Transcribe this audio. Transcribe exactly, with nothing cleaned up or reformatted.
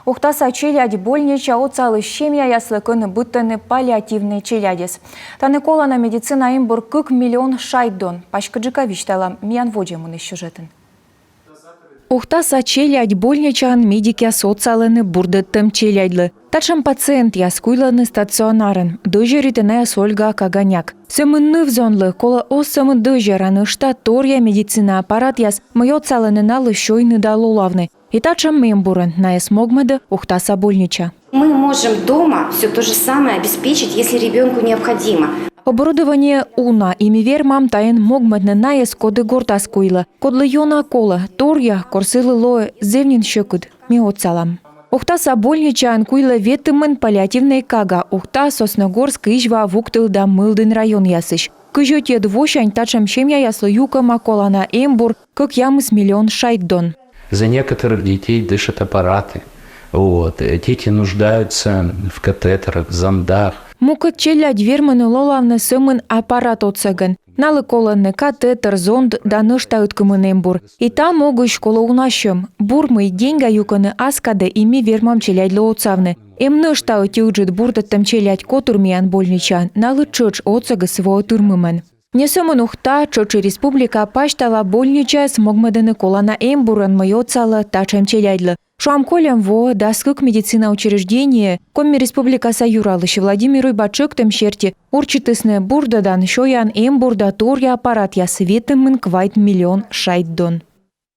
Ухтаса челядь больнича отсаліс семьяяслы, кӧні быдтӧны паллиативнӧй челядьӧс. Тані колана медицина эмбур кык миллион шайт дон. Паськыдджыка висьталам миян водзӧ мунысь сюжетын. Ухтаса челядь больничаын медикъяс отсалӧны бурдӧдтӧм челядьлы. Татшӧм пациентъяс куйлӧны стационарын. Дӧзьӧритӧ найӧс Ольга Каганяк. Сӧмын ныв-зонлы колӧ оз сӧмын дӧзьӧра, нӧшта торъя медицина аппаратъяс, мый отсалӧны налы сёйны да лолавны. И татшӧм эмбурӧн найӧс могмӧдӧ Ухтаса больнича. Мы можем дома все то же самое обеспечить, если ребенку необходимо. Оборудование уна, и ми вермам таӧн могмӧдны найӧс, коді гортас куйлӧ, кодлы ёна колӧ, торъя, кор сылы лоӧ зэв нин сьӧкыд, ми отсалам. Ухтаса больничаын куйлӧ ветымын паллиативнӧй кага Ухта, Сосногорск, Изьва, Вуктыл да Мылдін районъясысь. Кызь ӧтиӧд восянь татшӧм семьяяслы юкӧма колана эмбур кӧкъямыс миллион шайт дон. За некоторых детей дышат аппараты. Вот. Э, дети нуждаются в катетерах, в зондах. Мукӧд челядь вермӧны лолавны сӧмын аппарат отсӧгӧн. Налы колӧны катетер, зонд да нӧшта ыткымын эмбур. И та могысь колӧ уна сьӧм. Бур, мый деньга юкӧны ас кадӧ, и ми вермам челядьлы отсавны. Эм нӧшта ӧти ыджыд бурдӧдтӧм челядь котыр миян больничаын, налы тшӧтш отсӧгыс воӧ тырмымӧн. Не сӧмын Ухта, тшӧтш и республика пасьтала больничаыс могмӧдӧны колана эмбурӧн, мый отсалӧ татшӧм челядьлы. Шуам, кольӧм воӧ дас кык медицина учреждение Коми Республикаса юралысь Владимир Уйба тшӧктӧм серти, урчитісны бурдӧдан, сёян эмбур да торъя аппаратъяс ветымын квайт миллион шайт дон.